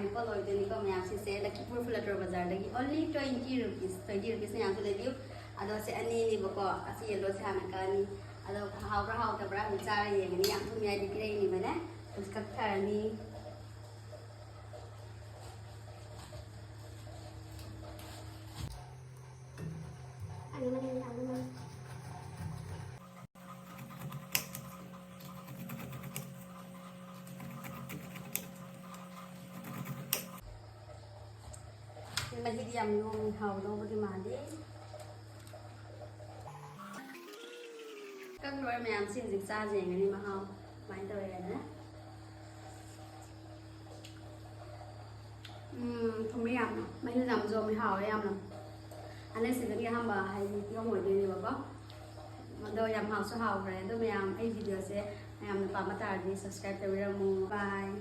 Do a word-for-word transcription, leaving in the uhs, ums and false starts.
ꯂꯨꯄꯥ ꯂꯣꯏꯗꯣꯏꯅꯤꯀꯣ ꯃꯌꯥꯝꯁꯤꯁꯦ ꯂꯛꯈꯤꯄꯨꯔ ꯐꯨꯂꯇꯣꯔ ꯕꯖꯥꯔꯗꯒꯤ only twenty rupees, twenty rupees ꯃꯌꯥꯝꯁꯨ ꯂꯩꯕꯤꯌꯨ꯫ ꯑꯗꯣ ꯁꯤ ꯑꯅꯤꯅꯤꯕꯀꯣ, ꯑꯁꯤ yellowꯁꯦ ꯍꯥꯟꯅ ꯀꯛꯑꯅꯤ꯫ ꯑꯗꯣ ꯍꯥꯎꯕ꯭ꯔꯥ ꯍꯥꯎꯇꯕ꯭ꯔꯥ ꯑꯃꯨꯛ ꯆꯥꯔ ꯌꯦꯡꯉꯅꯤ꯫ ꯌꯥꯝ ꯊꯨꯝꯃꯤ ꯍꯥꯏꯗꯤ ꯄꯤꯔꯛꯏꯅꯤꯕꯅꯦ꯫ ꯑꯗꯨ ꯀꯛꯊꯔꯅꯤ꯫ ꯃꯍꯤꯗꯤ ꯌꯥꯝ ꯂꯣꯡꯉꯤ, ꯍꯥꯎꯗꯧꯕꯗꯤ ꯃꯥꯜꯂꯤ꯫ ꯀꯛ ꯂꯣꯏꯔꯦ ꯃꯌꯥꯝꯁꯤ, ꯍꯧꯖꯤꯛ ꯆꯥꯁꯦ ꯌꯦꯡꯒꯅꯤ ꯃꯍꯥꯎ ꯀꯃꯥꯏꯅ ꯇꯧꯋꯦꯅ꯫ ꯎꯝ, ꯊꯨꯝꯃꯤ ꯌꯥꯝꯅ, ꯃꯍꯤꯁꯨ ꯌꯥꯝ ꯆꯣꯝꯃꯤ, ꯍꯥꯎꯋꯦ ꯌꯥꯝꯅ꯫ ꯑꯅꯤꯁꯤꯗꯒꯤ ꯑꯍꯥꯟꯕ ꯍꯥꯏꯗꯤ ꯄꯤꯔꯝꯃꯣꯏꯗꯣꯏꯅꯦꯕꯀꯣ꯫ ꯑꯗꯣ ꯌꯥꯝ ꯍꯥꯎꯁꯨ ꯍꯥꯎꯈ꯭ꯔꯦ꯫ ꯑꯗꯣ ꯃꯌꯥꯝ ꯑꯩ videoꯁꯦ ꯃꯌꯥꯝꯅ ꯄꯥꯝꯕ ꯇꯥꯔꯗꯤ subscribe ꯇꯧꯕꯤꯔꯝꯃꯨ꯫ Bye꯫